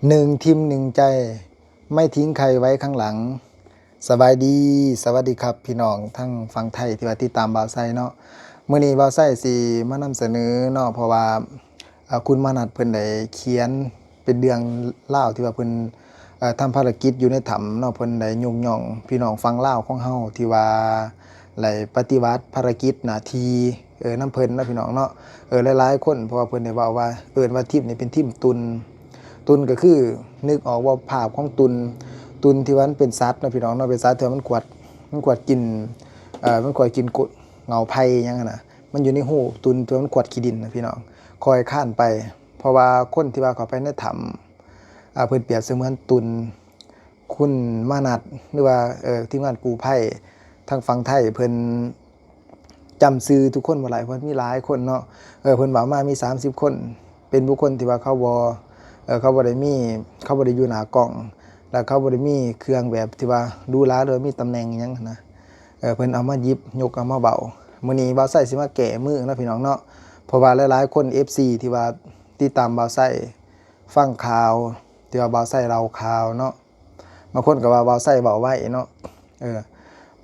ໜຶ່ງທິ່ມໜຶ່ງໃຈ ໄມ່ຖິ້ມໃຄໄວ້ຂ້າງຫຼັງ. ສະບາຍດີ ສະຫວັດດີຄັບ ພີ່ນ້ອງທາງຝັ່ງໄທທີ່ວ່າຕິດຕາມບ່າວໄຊເນາະ. ມື້ນີ້ບ່າວໄຊຊິມານຳສະເໜີເນາະ ເພາະວ່າ ເອີ ຄຸນມານັດເພິ່ນໄດ້ຂຽນເປັນເລື່ອງລາວທີ່ວ່າເພິ່ນ ເອີ ທຳພາລະກິດຢູ່ໃນຖ້ຳເນາະ. ເພິ່ນໄດ້ຍົກຍ້ອງພີ່ນ້ອງຝັ່ງລາວຂອງເຮົາທີ່ວ່າໄດ້ປະຕິບັດພາລະກິດໜ້າທີ່ ເອີ ນຳເພິ່ນເນາະ ພີ່ນ້ອງເນາະ. ເອີ ຫຼາຍໆຄົນ ເພາະວ່າເພິ່ນໄດ້ເວົ້າວ່າ ເອີ້ນວ່າທີມນີ້ເປັນທີມຕຸ່ນ. ຕຸ່ນກໍຄື ນຶກອອກບໍ່ ພາບຂອງຕຸ່ນ? ຕຸ່ນທີ່ວ່າມັນເປັນສັດເນາະ ພີ່ນ້ອງເນາະ, ເປັນສັດທີ່ວ່າມັນຂວດ ມັນຂວດກິນ ເອີ ມັນຂວດກິນກົດ ເຫງົາໄຜ່ຫຍັງຫັ້ນນະ. ມັນຢູ່ໃນຮູຕຸ່ນທີ່ວ່າມັນຂວດຂີ້ດິນນະ ພີ່ນ້ອງ, ຄ່ອຍຄານໄປ. ເພາະວ່າຄົນທີ່ວ່າເຂົ້າໄປໃນຖ້ຳ ອາ ເພິ່ນປຽບສະເໝືອນຕຸ່ນ. ຄຸນມານັດ ຫຼືວ່າ ເອີ ທີມງານກູ້ໄພທາງຝັ່ງໄທ ເພິ່ນຈຳຊື່ທຸກຄົນບໍ່ໄດ້ ເພາະມີຫຼາຍຄົນເນາະ. ເອີ ເພິ່ນເວົ້າມາມີສາມສິບຄົນ ເປັນບຸກຄົນທີ່ວ່າເຂົາບໍ່ ເອີ ເຂົາບໍ່ໄດ້ມີ ເຂົາບໍ່ໄດ້ຢູ່ໜ້າກ້ອງ ແລ້ວເຂົາບໍ່ໄດ້ມີເຄື່ອງແບບທີ່ວ່າຫຼູຫຼາ ຫຼືວ່າມີຕຳແໜ່ງອີ່ຫຍັງຫັ້ນນະ. ເອີ ເພິ່ນເອົາມາຫຍິບຍົກເອົາມາເວົ້າ. ມື້ນີ້ບ່າວໄຊຊິມາແກ້ມືເນາະ ພີ່ນ້ອງເນາະ, ເພາະວ່າຫຼາຍໆຄົນ ເອັຟຊີ ທີ່ວ່າຕິດຕາມບ່າວໄຊ ຟັງຂ່າວ ທີ່ວ່າບ່າວໄຊເລົ່າຂ່າວເນາະ, ບາງຄົນກໍວ່າບ່າວໄຊເວົ້າໄວເນາະ. ເອີ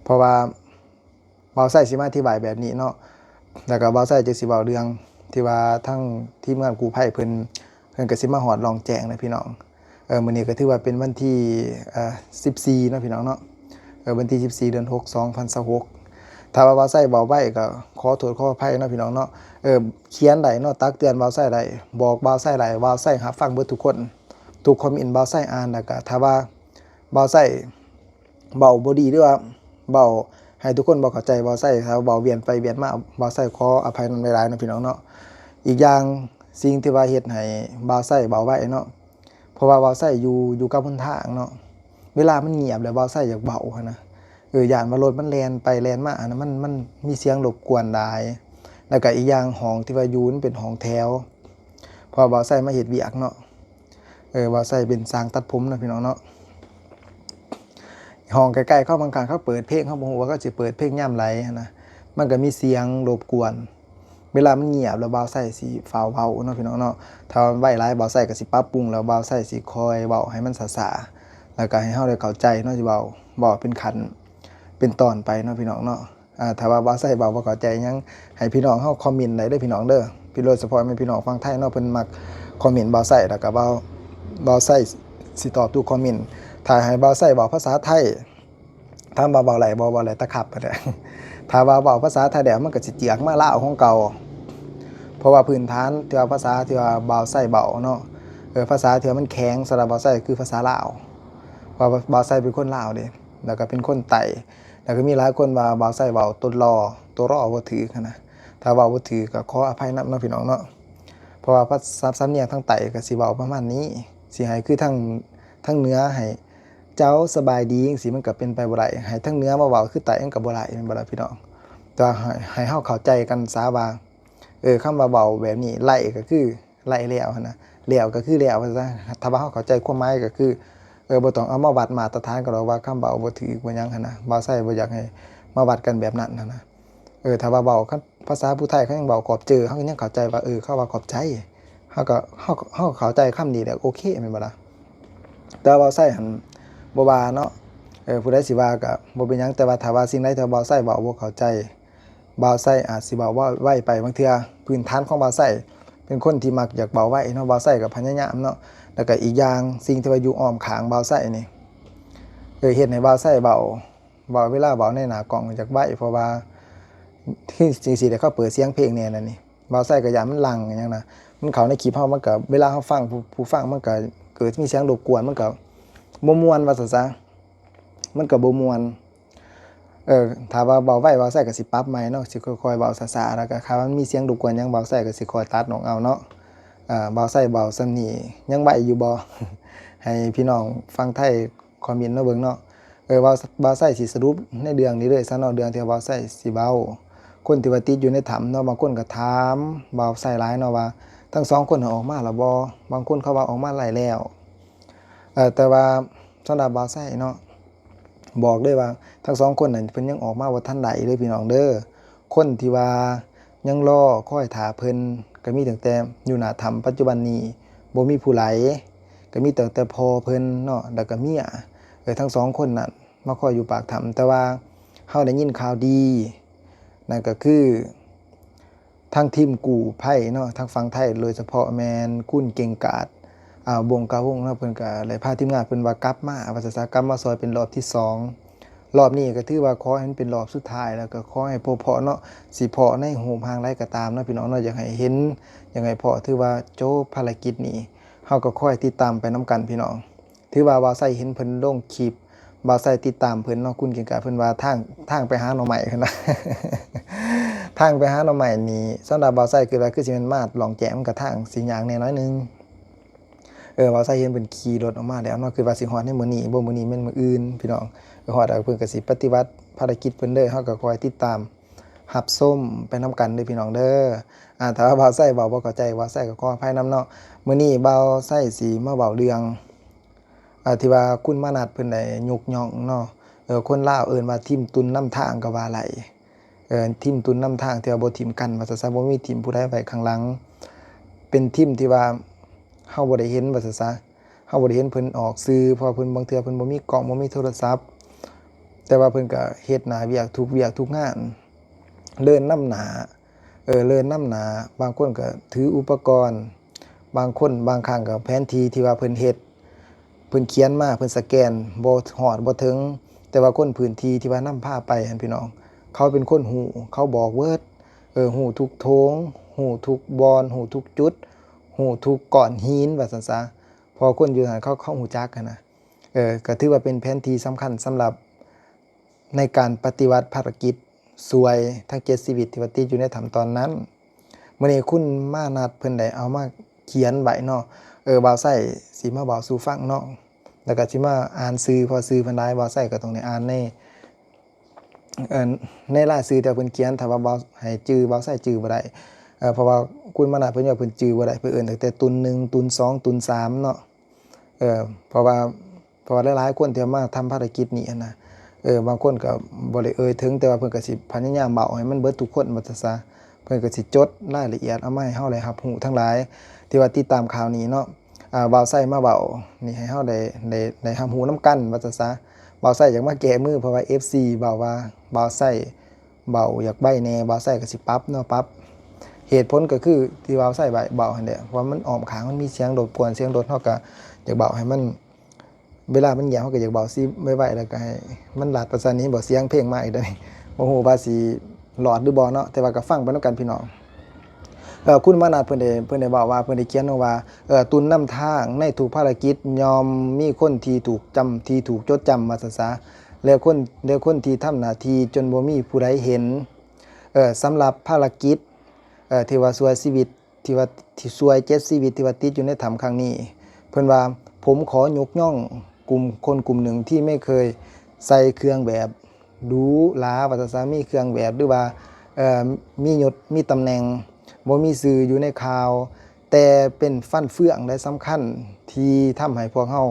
ເພາະວ່າບ່າວໄຊຊິມາອະທິບາຍແບບນີ້ເນາະ, ແລ້ວກໍບ່າວໄຊຈຶ່ງຊິເວົ້າເລື່ອງທີ່ວ່າທາງທີມງານກູ້ໄພເພິ່ນ ເພິ່ນກໍຊິມາຮອດລ່ອງແຈ້ງນະ ພີ່ນ້ອງ. ເອີ ມື້ນີ້ກໍຖືວ່າເປັນວັນທີ ເອີ ສິບສີ່ເນາະ ພີ່ນ້ອງເນາະ, ເອີ ວັນທີສິບສີ່ ເດືອນຫົກ ສອງພັນຊາວຫົກ. ຖ້າວ່າບ່າວໄຊເວົ້າໄວກໍຂໍໂທດຂໍອະໄພເນາະ ພີ່ນ້ອງເນາະ. ເອີ ຂຽນໄດ້ເນາະ ຕັກເຕືອນບ່າວໄຊໄດ້ ບອກບ່າວໄຊໄດ້ ບ່າວໄຊຮັບຟັງເບິດທຸກຄົນ ທຸກຄອມເມັນບ່າວໄຊອ່ານ. ແລ້ວກໍຖ້າວ່າບ່າວໄຊເວົ້າບໍ່ດີ ຫຼືວ່າເວົ້າໃຫ້ທຸກຄົນບໍ່ເຂົ້າໃຈບ່າວໄຊ, ຖ້າເວົ້າວຽນໄປວຽນມາ ບ່າວໄຊຂໍອະໄພນຳຫຼາຍໆເນາະ ພີ່ນ້ອງເນາະ. ອີກຢ່າງ ສິ່ງທີ່ວ່າເຮັດໃຫ້ບ່າວໄຊເວົ້າໄວເນາະ ເພາະວ່າບ່າວໄຊຢູ່ ຢູ່ກັບຫົນທາງເນາະ, ເວລາມັນງຽບແລ້ວບ່າວໄຊຢາກເວົ້າຫັ້ນນະ. ເອີ ຢ້ານວ່າລົດມັນແລ່ນໄປແລ່ນມາຫັ້ນນະ ມັນ ມັນມີສຽງລົບກວນຫຼາຍ. ແລ້ວກະອີກຢ່າງຫ້ອງທີ່ວ່າຢູ່ມັນເປັນຫ້ອງແຖວ ເພາະວ່າບ່າວໄຊມາເຮັດວຽກເນາະ. ເອີ ບ່າວໄຊເປັນຊ່າງຕັດຜົມເນາະ ພີ່ນ້ອງເນາະ. ຫ້ອງໃກ້ໆເຂົາ ບາງຄັ້ງເຂົາເປີດເພງ ເຮົາບໍ່ຮູ້ວ່າເຂົາຊິເປີດເພງຍາມໃດຫັ້ນນະ, ມັນກໍມີສຽງລົບກວນ. ເວລາມັນງຽບແລ້ວ ບ່າວໄຊຊິຟ້າວເວົ້າເນາະ ພີ່ນ້ອງເນາະ. ຖ້າໄວຫຼາຍ ບ່າວໄຊກໍຊິປັບປຸງ ແລ້ວບ່າວໄຊຊິຄ່ອຍເວົ້າໃຫ້ມັນຊ້າໆ ແລ້ວກໍໃຫ້ເຮົາໄດ້ເຂົ້າໃຈເນາະ, ຊິເວົ້າ ເວົ້າເປັນຂັ້ນເປັນຕອນໄປເນາະ ພີ່ນ້ອງເນາະ. ອາ ຖ້າວ່າບ່າວໄຊເວົ້າບໍ່ເຂົ້າໃຈຫຍັງ ໃຫ້ພີ່ນ້ອງເຮົາຄອມເມັນໄດ້ເດີ ພີ່ນ້ອງເດີ. ໂດຍສະເພາະແມ່ນພີ່ນ້ອງຝັ່ງໄທເນາະ ເພິ່ນມັກຄອມເມັນບ່າວໄຊ ແລ້ວກໍບ່າວ ບ່າວໄຊຊິຕອບທຸກຄອມເມັນ. ຖ້າໃຫ້ບ່າວໄຊເວົ້າພາສາໄທ ຖາມວ່າເວົ້າໄດ້ບໍ່? ເວົ້າໄດ້ແຕ່ຄັບຫັ້ນແຫຼະ. ຖ້າວ່າເວົ້າພາສາໄທແລ້ວ ມັນກໍຊິເຈືອກມາລາວຂອງເກົ່າ, ເພາະວ່າພື້ນຖານທີ່ວ່າພາສາທີ່ວ່າບ່າວໄຊເວົ້າເນາະ, ເອີ ພາສາທີ່ວ່າມັນແຂງສຳລັບບ່າວໄຊຄືພາສາລາວ, ເພາະວ່າບ່າວໄຊເປັນຄົນລາວເດ້ ແລ້ວກໍເປັນຄົນໃຕ້, ແລ້ວກໍມີຫຼາຍຄົນວ່າບ່າວໄຊເວົ້າຕົວລໍ ຕົວລໍບໍ່ຖືກຫັ້ນນະ. ຖ້າເວົ້າບໍ່ຖືກກໍຂໍອະໄພນຳເນາະ ພີ່ນ້ອງເນາະ, ເພາະວ່າພາສາ ສຳນຽງທາງໃຕ້ກໍຊິເວົ້າປະມານນີ້, ຊິໃຫ້ຄືທາງ ທາງເໜືອໃຫ້ ເຈົ້າສະບາຍດີ ຈັ່ງຊີ້ ມັນກໍເປັນໄປບໍ່ໄດ້. ໃຫ້ທາງເໜືອມາເວົ້າຄືໃຕ້ ມັນກໍບໍ່ໄດ້ ແມ່ນບໍ່ລະ ພີ່ນ້ອງ? ແຕ່ວ່າໃຫ້ ໃຫ້ເຮົາເຂົ້າໃຈກັນຊະວ່າ ເອີ ຄຳວ່າເວົ້າແບບນີ້ ໄລ້ກໍຄືໄລ້ແລ້ວຫັ້ນນະ, ແລ້ວກໍຄືແລ້ວວ່າຊະ. ຖ້າວ່າເຮົາເຂົ້າໃຈຄວາມໝາຍກໍຄື ເອີ ບໍ່ຕ້ອງເອົາມາວັດມາດຕະຖານກັນດອກວ່າຄຳເວົ້າບໍ່ຖືກບໍ່ຫຍັງຫັ້ນນະ. ບ່າວໄຊບໍ່ຢາກໃຫ້ມາວັດກັນແບບນັ້ນຫັ້ນນະ. ເອີ ຖ້າວ່າເວົ້າ ຄັນພາສາຜູ້ໄທເຂົາຍັງເວົ້າຂອບເຈີ ເຮົາກໍຍັງເຂົ້າໃຈວ່າ ເອີ ເຂົາວ່າຂອບໃຈ, ເຮົາກໍ ເຮົາ ເຮົາເຂົ້າໃຈຄຳນີ້ແຫຼະ ໂອເຄ ແມ່ນບໍ່ລະ? ແຕ່ວ່າບ່າວໄຊຫັ້ນບໍ່ວ່າເນາະ, ເອີ ຜູ້ໃດຊິວ່າກໍບໍ່ເປັນຫຍັງ. ແຕ່ວ່າຖ້າວ່າສິ່ງໃດທີ່ວ່າບ່າວໄຊເວົ້າບໍ່ເຂົ້າໃຈ ບ່າວໄຊອາດຊິເວົ້າໄວໄປ. ບາງເທື່ອພື້ນຖານຂອງບ່າວໄຊເປັນຄົນທີ່ມັກຢາກເວົ້າໄວເນາະ, ບ່າວໄຊກໍພະຍາຍາມເນາະ. ແລ້ວກໍອີກຢ່າງ ສິ່ງທີ່ວ່າຢູ່ອ້ອມຂ້າງບ່າວໄຊນີ້ ເອີ ເຮັດໃຫ້ບ່າວໄຊເວົ້າ ເວົ້າ ເວລາເວົ້າໃນໜ້າກ້ອງຢາກໄວ ເພາະວ່າຄືຈັ່ງຊີ້ແຫຼະ ເຂົາເປີດສຽງເພງແດ່ນັ້ນນີ້ ບ່າວໄຊກໍຢ້ານມັນຫຼັ່ງຫຍັງນະ, ມັນເຂົ້າໃນຄລິບເຮົາ ມັນກໍ ເວລາເຮົາຟັງ ຜູ້ ຜູ້ຟັງ ມັນກໍເກີດມີສຽງລົບກວນ ມັນກໍບໍ່ມ່ວນວ່າຊັ້ນຊະ, ມັນກໍບໍ່ມ່ວນ. ເອີ ຖ້າວ່າເວົ້າໄວ ບ່າວໄຊກໍຊິປັບໃໝ່ເນາະ, ຊິຄ່ອຍໆເວົ້າຊ້າໆ ແລ້ວກໍຖ້າມັນມີສຽງລົບກວນຫຍັງ ບ່າວໄຊກໍຊິຄ່ອຍຕັດອອກເອົາເນາະ. ເອີ ບ່າວໄຊເວົ້າສ່ຳນີ້ຍັງໄວຢູ່ບໍ່? ໃຫ້ພີ່ນ້ອງຝັ່ງໄທ ຄອມເມັນມາເບິ່ງເນາະ. ເອີ ບ່າວ ບ່າວໄຊຊິສະຫຼຸບໃນເລື່ອງນີ້ເລີຍຊະເນາະ, ເລື່ອງທີ່ບ່າວໄຊຊິເວົ້າ. ຄົນທີ່ວ່າຕິດຢູ່ໃນຖ້ຳເນາະ, ບາງຄົນກໍຖາມບ່າວໄຊຫຼາຍເນາະວ່າ ທັງສອງຄົນອອກມາແລ້ວບໍ່? ບາງຄົນເຂົາວ່າອອກມາໄດ້ແລ້ວ. ເອີ ແຕ່ວ່າສຳລັບບ່າວໄຊເນາະ ບອກເລີຍວ່າ ທັງສອງຄົນນັ້ນເພິ່ນຍັງອອກມາບໍ່ທັນໄດ້ເດີ ພີ່ນ້ອງເດີ. ຄົນທີ່ວ່າຍັງລໍຄອຍຖ້າເພິ່ນ ກໍມີຕັ້ງແຕ່ຢູ່ໜ້າຖ້ຳປັດຈຸບັນນີ້ ບໍ່ມີຜູ້ໄຫຼ. ກໍມີຕັ້ງແຕ່ພໍ່ເພິ່ນເນາະ ແລ້ວກໍເມຍ ເອີ ທັງສອງຄົນນັ້ນມາຄອຍຢູ່ປາກຖ້ຳ. ແຕ່ວ່າເຮົາໄດ້ຍິນຂ່າວດີ ນັ້ນກໍຄື ທາງທີມກູ້ໄພເນາະ ທາງຝັ່ງໄທ ໂດຍສະເພາະແມ່ນຄຸນເກັ່ງກາດ ອ່າ ວົງກາວົງເນາະ ເພິ່ນກໍໄດ້ພາທີມງານເພິ່ນວ່າກັບມາ ວ່າຊັ້ນຊະ ກັບມາຊ່ອຍເປັນລອບທີສອງ. ລອບນີ້ກໍຖືວ່າຂໍໃຫ້ມັນເປັນລອບສຸດທ້າຍ ແລ້ວກໍຂໍໃຫ້ພົບພໍ້ເນາະ ຊິພໍ້ໃນຮູບຮ່າງໃດກໍຕາມເນາະ ພີ່ນ້ອງເນາະ ຢາກໃຫ້ເຫັນ ຢາກໃຫ້ພໍ້ ຖືວ່າຈົບພາລະກິດນີ້. ເຮົາກໍຄອຍຕິດຕາມໄປນຳກັນ ພີ່ນ້ອງ. ຖືວ່າບ່າວໄຊເຫັນເພິ່ນລົງຄລິບ ບ່າວໄຊຕິດຕາມເພິ່ນເນາະ ຄຸນເກັ່ງກາດ ເພິ່ນວ່າທາງ ທາງໄປຫາໜໍ່ໄມ້ເພິ່ນວ່າ ທາງໄປຫາໜໍ່ໄມ້ນີ້ ສຳລັບບ່າວໄຊຄືວ່າຄືຊິແມ່ນມາລ່ອງແຈ້ງ ມັນກໍທາງຊິຍາກແດ່ໜ້ອຍໜຶ່ງ. ເອີ ບ່າວໄຊເຫັນເພິ່ນຂີ່ລົດອອກມາແລ້ວເນາະ ຄືວ່າຊິຮອດໃນມື້ນີ້ບໍ່ ມື້ນີ້ແມ່ນມື້ອື່ນ ພີ່ນ້ອງ. ເອີ ຮອດແລ້ວເພິ່ນກໍຊິປະຕິບັດພາລະກິດເພິ່ນເດີ ເຮົາກໍຄອຍຕິດຕາມ ຮັບຊົມໄປນຳກັນເດີພີ່ນ້ອງເດີ. ອ່າ ຖ້າວ່າບ່າວໄຊເວົ້າບໍ່ເຂົ້າໃຈ ບ່າວໄຊກໍຂໍອະໄພນຳເນາະ. ມື້ນີ້ບ່າວໄຊຊິມາເວົ້າເລື່ອງ ອ່າ ທີ່ວ່າຄຸນມານັດເພິ່ນໄດ້ຍົກຍ້ອງເນາະ ເອີ ຄົນລາວເອີ້ນວ່າທີມຕຸນນຳທາງກໍວ່າໄດ້ ເອີ ທີມຕຸນນຳທາງ ທີ່ວ່າບໍ່ຖິ້ມກັນວ່າຊັ້ນຊະ ບໍ່ມີຖິ້ມຜູ້ໃດໄວ້ຂ້າງຫຼັງ ເປັນທີມທີ່ວ່າເຮົາບໍ່ໄດ້ເຫັນວ່າຊັ້ນຊະ ເຮົາບໍ່ໄດ້ເຫັນເພິ່ນອອກສື່ ເພາະວ່າເພິ່ນ ບາງເທື່ອເພິ່ນບໍ່ມີກ້ອງ ບໍ່ມີໂທລະສັບ ແຕ່ວ່າເພິ່ນກໍເຮັດໜ້າວຽກ ທຸກວຽກທຸກງານ ເດີນນຳໜ້າ ເອີ ເດີນນຳໜ້າ ບາງຄົນກໍຖືອຸປະກອນ ບາງຄົນ ບາງຄັ້ງກໍແຜນທີ່ທີ່ວ່າເພິ່ນເຮັດ ເພິ່ນຂຽນມາ ເພິ່ນສະແກນບໍ່ຮອດບໍ່ເຖິງ ແຕ່ວ່າຄົນພື້ນທີ່ທີ່ວ່ານຳພາໄປຫັ້ນ ພີ່ນ້ອງ ເຂົາເປັນຄົນຮູ້ ເຂົາບອກເບິດ ເອີ ຮູ້ທຸກໂຖງ ຮູ້ທຸກບ່ອນ ຮູ້ທຸກຈຸດ ຮູ້ທຸກກ້ອນຫີນວ່າຊັ້ນຊະ ເພາະຄົນຢູ່ຫັ້ນເຂົາ ເຂົາຮູ້ຈັກຫັ້ນນະ. ເອີ ກໍຖືວ່າເປັນແຜນທີ່ສຳຄັນສຳລັບໃນການປະຕິບັດພາລະກິດຊ່ວຍທັງເຈັດຊີວິດທີ່ວ່າຕິດຢູ່ໃນຖ້ຳຕອນນັ້ນ. ມື້ນີ້ຄຸນມານັດເພິ່ນໄດ້ເອົາມາຂຽນໄວ້ເນາະ ເອີ ບ່າວໄຊຊິມາເວົ້າສູ່ຟັງເນາະ ແລ້ວກໍຊິມາອ່ານຊື່ ເພາະຊື່ເພິ່ນຫຼາຍ ບ່າວໄຊກໍຕ້ອງໄດ້ອ່ານໃນ ເອີ ໃນລາຍຊື່ທີ່ເພິ່ນຂຽນ ຖ້າວ່າເວົ້າໃຫ້ຈື່ ບ່າວໄຊຈື່ບໍ່ໄດ້ ເອີ ເພາະວ່າຄຸນມານະເພິ່ນວ່າເພິ່ນຈື່ບໍ່ໄດ້ ເພິ່ນເອີ້ນຕັ້ງແຕ່ຕຸນໜຶ່ງ ຕຸນສອງ ຕຸນສາມເນາະ ເອີ ເພາະວ່າ ເພາະວ່າຫຼາຍໆຄົນທີ່ມາທຳພາລະກິດນີ້ຫັ້ນນະ ເອີ ບາງຄົນກໍບໍ່ໄດ້ເອີ່ຍເຖິງ ແຕ່ວ່າເພິ່ນກໍຊິພະຍາຍາມເວົ້າໃຫ້ມັນເບິດທຸກຄົນວ່າຊັ້ນຊະ ເພິ່ນກໍຊິຈົດລາຍລະອຽດເອົາມາໃຫ້ເຮົາໄດ້ຮັບຮູ້ທັງຫຼາຍ ທີ່ວ່າຕິດຕາມຂ່າວນີ້ເນາະ. ອ່າ ບ່າວໄຊມາເວົ້ານີ້ໃຫ້ເຮົາໄດ້ ໄດ້ ໄດ້ຮັບຮູ້ນຳກັນວ່າຊັ້ນຊະ. ບ່າວໄຊຢາກມາແກ້ມື ເພາະວ່າເອັຟຊີເວົ້າວ່າບ່າວໄຊເວົ້າຢາກໄວແດ່ ບ່າວໄຊກໍຊິປັບເນາະ ປັບເຫດຜົນກໍຄືທີ່ບ່າວໄຊໄວເວົ້າຫັ້ນແຫຼະ ເພາະວ່າມັນອ້ອມຂ້າງ ມັນມີສຽງລົບກວນ ສຽງລົດ ເຮົາກໍຢາກເວົ້າໃຫ້ມັນ ເວລາມັນຍາວ ເຮົາກໍຢາກເວົ້າຊິໄວໆ ແລ້ວກໍໃຫ້ມັນລັດປານຊັ້ນນີ້ ບໍ່ ສຽງເພງມາອີກເດ້ ບໍ່ຮູ້ວ່າຊິລອດຫຼືບໍ່ເນາະ ແຕ່ວ່າກໍຟັງໄປນຳກັນພີ່ນ້ອງ. ເອີ ຄຸນມານັດເພິ່ນໄດ້ ເພິ່ນໄດ້ເວົ້າວ່າ ເພິ່ນໄດ້ຂຽນລົງວ່າ ເອີ ຕຸນນຳທາງໃນທຸກພາລະກິດ ຍ່ອມມີຄົນທີ່ຖືກຈຳ ທີ່ຖືກຈົດຈຳວ່າຊັ້ນຊະ ແລະ ຄົນ ແລະ ຄົນທີ່ທຳໜ້າທີ່ຈົນບໍ່ມີຜູ້ໃດເຫັນ. ເອີ ສຳລັບພາລະກິດ ເອີ ທີ່ວ່າຊ່ວຍຊີວິດ ທີ່ວ່າ ທີ່ຊ່ວຍເຈັດຊີວິດທີ່ວ່າຕິດຢູ່ໃນຖ້ຳຄັ້ງນີ້ ເພິ່ນວ່າ ຜົມຂໍຍົກຍ້ອງກຸ່ມຄົນກຸ່ມໜຶ່ງທີ່ໄມ່ເຄີຍໃສ່ເຄື່ອງແບບຫຼູຫຼາວ່າຊັ້ນຊະ ມີເຄື່ອງແບບ ຫຼືວ່າ ເອີ ມີຍົດ ມີຕຳແໜ່ງ ບໍ່ມີຊື່ຢູ່ໃນຂ່າວ ແຕ່ເປັນຟັນເຟືອງ ແລະ ສຳຄັນທີ່ທຳໃຫ້ພວກເຮົາ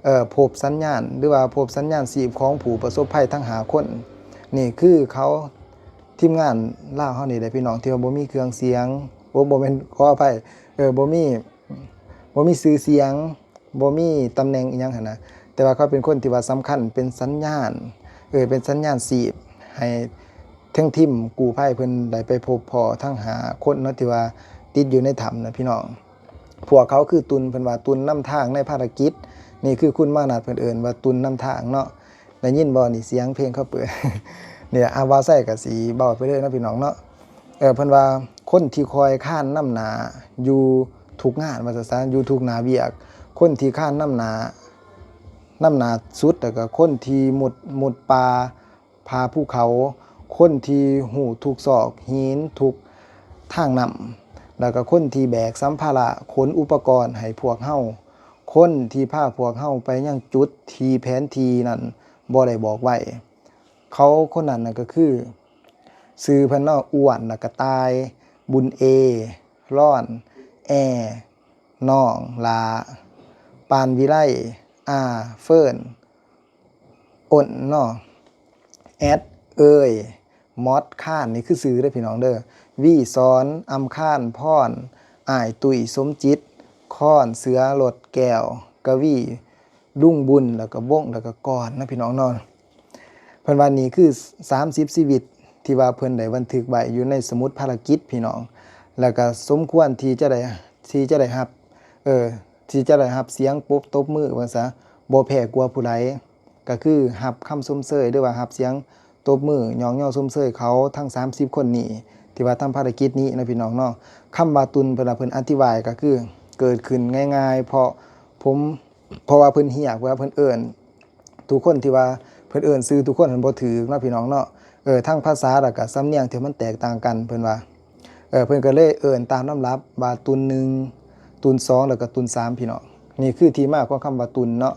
ເອີ ພົບສັນຍານ ຫຼືວ່າພົບສັນຍານຊີບຂອງຜູ້ປະສົບໄພທັງຫ້າຄົນ. ນີ້ຄືເຂົາ ທີມງານລາວເຮົານີ້ແຫຼະພີ່ນ້ອງ ທີ່ວ່າບໍ່ມີເຄື່ອງສຽງ ໂອ້ ບໍ່ແມ່ນ ຂໍອະໄພ ເອີ ບໍ່ມີ ບໍ່ມີຊື່ສຽງ ບໍ່ມີຕຳແໜ່ງອີ່ຫຍັງຫັ້ນນະ ແຕ່ວ່າເຂົາເປັນຄົນທີ່ວ່າສຳຄັນ ເປັນສັນຍານ ເອີ ເປັນສັນຍານຊີບໃຫ້ທັງທີມກູ້ໄພເພິ່ນໄດ້ໄປພົບພໍ້ທັງຫ້າຄົນເນາະ ທີ່ວ່າຕິດຢູ່ໃນຖ້ຳນະພີ່ນ້ອງ. ພວກເຂົາຄືຕຸນ ເພິ່ນວ່າຕຸນນຳທາງໃນພາລະກິດ ນີ້ຄືຄຸນມານັດເພິ່ນເອີ້ນວ່າຕຸນນຳທາງເນາະ. ໄດ້ຍິນບໍ່ນີ້ ສຽງເພງເຂົາເປີດ ນີ້ລະ ອາ ບ່າວໄຊກໍຊິເວົ້າໄປເລີຍເນາະພີ່ນ້ອງເນາະ. ເອີ ເພິ່ນວ່າ ຄົນທີ່ຄອຍຄານນຳໜ້າຢູ່ທຸກງານວ່າຊັ້ນຊະ ຢູ່ທຸກໜ້າວຽກ ຄົນທີ່ຄານນຳໜ້າ ນຳໜ້າສຸດ ແລ້ວກໍຄົນທີ່ມຸດ ມຸດປ່າຜ່າພູເຂົາ ຄົນທີ່ຮູ້ທຸກຊອກຫີນ ທຸກທາງນ້ຳ ແລ້ວກໍຄົນທີ່ແບກສຳພາລະ ຂົນອຸປະກອນໃຫ້ພວກເຮົາ ຄົນທີ່ພາພວກເຮົາໄປຍັງຈຸດທີ່ແຜນທີ່ນັ້ນບໍ່ໄດ້ບອກໄວ້. ເຂົາຄົນນັ້ນນະກໍຄື ຊື່ເພິ່ນເນາະ ອ້ວນ ແລ້ວກະຕ່າຍ ບຸນເອ ລອນ ແອ ນ້ອງ ຫຼ້າ ປານວິໄລ ອາ ເຟີນ ອ້ນເນາະ ແອັດ ເອີຍ ມອດ ຄານ ນີ້ຄືຊື່ເດີພີ່ນ້ອງເດີ ວີ ສອນ ອຳຄານ ພອນ ອ້າຍ ຕຸ້ຍ ສົມຈິດ ຄອນ ເສືອ ລົດ ແກ້ວ ກະວີ ລຸງບຸນ ແລ້ວກະວົງ ແລ້ວກະກອນເນາະພີ່ນ້ອງເນາະ. ເພິ່ນວ່ານີ້ຄືສາມສິບຊີວິດທີ່ວ່າເພິ່ນໄດ້ບັນທຶກໄວ້ຢູ່ໃນສະໝຸດພາລະກິດພີ່ນ້ອງ ແລ້ວກະສົມຄວນທີ່ຈະໄດ້ ທີ່ຈະໄດ້ຮັບ ເອີ ທີ່ຈະໄດ້ຮັບສຽງປົບ ຕົບມືວ່າຊະ ບໍ່ແພ້ກວ່າຜູ້ໃດ ກະຄືຮັບຄຳຊົມເຊີຍ ຫຼືວ່າຮັບສຽງຕົບມືຍ້ອງຍໍຊົມເຊີຍເຂົາທັງສາມສິບຄົນນີ້ ທີ່ວ່າທຳພາລະກິດນີ້ເນາະພີ່ນ້ອງເນາະ. ຄຳວ່າຕຸນ ເພິ່ນວ່າເພິ່ນອະທິບາຍກະຄືເກີດຂຶ້ນງ່າຍໆ ເພາະຜົມ ເພາະວ່າເພິ່ນຮຽກ ເພາະວ່າເພິ່ນເອີ້ນທຸກຄົນ ທີ່ວ່າເພິ່ນເອີ້ນຊື່ທຸກຄົນຫັ້ນບໍ່ຖືກເນາະພີ່ນ້ອງເນາະ. ເອີ ທັງພາສາ ແລ້ວກະສຳນຽງທີ່ມັນແຕກຕ່າງກັນ ເພິ່ນວ່າ ເອີ ເພິ່ນກະເລີຍເອີ້ນຕາມລຳດັບວ່າຕຸນໜຶ່ງ ຕຸນສອງ ແລ້ວກະຕຸນສາມພີ່ນ້ອງ. ນີ້ຄືທີ່ມາຂອງຄຳວ່າຕຸນເນາະ.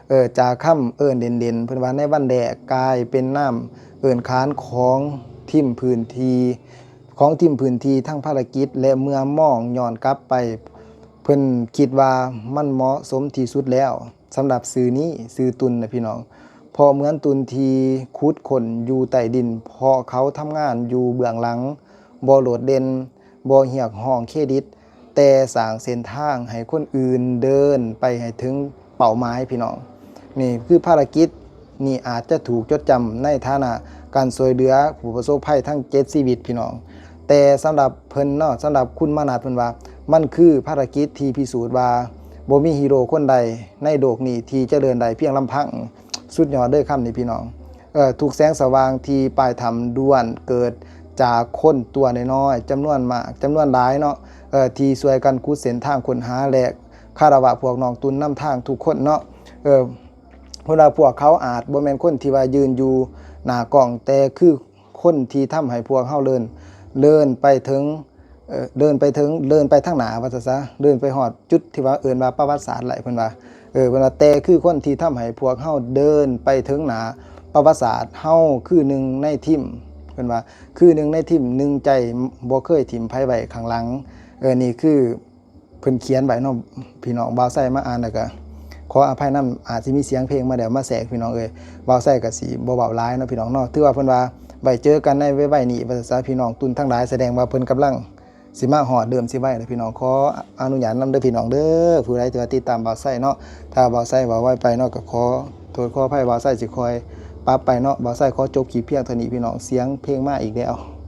ເອີ ຈາກຄຳເອີ້ນເຫຼັ້ນໆ ເພິ່ນວ່າໃນວັນແລກກາຍເປັນນາມເອີ້ນຂານຂອງທີມພື້ນທີ່ ຂອງທີມພື້ນທີ່ທາງພາລະກິດ ແລະ ເມື່ອມອງຍ້ອນກັບໄປ ເພິ່ນຄິດວ່າມັນເໝາະສົມທີ່ສຸດແລ້ວ ສຳລັບຊື່ນີ້ ຊື່ຕຸນນະພີ່ນ້ອງ ເພາະເໝືອນຕຸນທີ່ຂຸດຄົ້ນຢູ່ໃຕ້ດິນ ເພາະເຂົາທຳງານຢູ່ເບື້ອງຫຼັງ ບໍ່ໂດດເດັ່ນ ບໍ່ຮຽກຮ້ອງເຄຣດິດ ແຕ່ສ້າງເສັ້ນທາງໃຫ້ຄົນອື່ນເດີນໄປໃຫ້ເຖິງເປົ້າໝາຍພີ່ນ້ອງ. ນີ້ຄືພາລະກິດນີ້ອາດຈະຖືກຈົດຈຳໃນຖານະການຊ່ວຍເຫຼືອຜູ້ປະສົບໄພທັງເຈັດຊີວິດພີ່ນ້ອງ. ແຕ່ສຳລັບເພິ່ນເນາະ ສຳລັບຄຸນມານັດ ເພິ່ນວ່າມັນຄືພາລະກິດທີ່ພິສູດວ່າບໍ່ມີຮີໂຣຄົນໃດໃນໂລກນີ້ທີ່ຈະເດີນໄດ້ພຽງລຳພັງ. ສຸດຍອດເລີຍຄຳນີ້ພີ່ນ້ອງ. ເອີ ທຸກແສງສະຫວ່າງທີ່ປາຍຖ້ຳລ້ວນເກີດຈາກຄົນຕົວນ້ອຍໆ ຈຳນວນມາກ ຈຳນວນຫຼາຍເນາະ ເອີ ທີ່ຊ່ວຍກັນຂຸດເສັ້ນທາງຄົ້ນຫາ ແລະ ຄາລະວະພວກນ້ອງຕຸນນຳທາງທຸກຄົນເນາະ. ເອີ ເພາະວ່າພວກເຂົາອາດບໍ່ແມ່ນຄົນທີ່ວ່າຢືນຢູ່ໜ້າກ້ອງ ແຕ່ຄືຄົນທີ່ທຳໃຫ້ພວກເຮົາເດີນ ເດີນໄປເຖິງ ເອີ ເດີນໄປເຖິງ ເດີນໄປທາງໜ້າວ່າຊະ ເດີນໄປຮອດຈຸດທີ່ວ່າເອີ້ນວ່າປະຫວັດສາດໄດ້ ເພິ່ນວ່າ ເອີ ເພິ່ນວ່າ ແຕ່ຄືຄົນທີ່ທຳໃຫ້ພວກເຮົາເດີນໄປເຖິງໜ້າປະຫວັດສາດ ເຮົາຄືໜຶ່ງໃນທີມ ເພິ່ນວ່າ ຄືໜຶ່ງໃນທີມ ໜຶ່ງໃຈ ບໍ່ເຄີຍຖິ້ມໃຜໄວ້ຂ້າງຫຼັງ. ເອີ ນີ້ຄື ເພິ່ນຂຽນໄວ້ເນາະພີ່ນ້ອງ. ບ່າວໄຊມາອ່ານແລ້ວກະຂໍອະໄພນຳ ອາດຊິມີສຽງເພງມາແລ້ວມາແຊກພີ່ນ້ອງເອີຍ. ບ່າວໄຊກະຊິບໍ່ເວົ້າຫຼາຍເນາະພີ່ນ້ອງເນາະ. ຖືວ່າເພິ່ນວ່າໄວ້ເຈີກັນໃນໄວໆນີ້ວ່າຊັ້ນຊະ ພີ່ນ້ອງຕຸນທັງຫຼາຍ. ສະແດງວ່າເພິ່ນກຳລັງຊິມາຮອດ ເລີ່ມຊິໄວແລ້ວພີ່ນ້ອງ. ຂໍອະນຸຍາດນຳເດີພີ່ນ້ອງເດີ ຜູ້ໃດທີ່ວ່າຕິດຕາມບ່າວໄຊເນາະ. ຖ້າບ່າວໄຊເວົ້າໄວໄປເນາະ ກະຂໍໂທດຂໍອະໄພ. ບ່າວໄຊຊິຄ່ອຍປັບໄປເນາະ. ບ່າວໄຊຂໍຈົບຄລິບພຽງເທົ່ານີ້ພີ່ນ້ອງ. ສຽງເພງມາອີກແລ້ວ.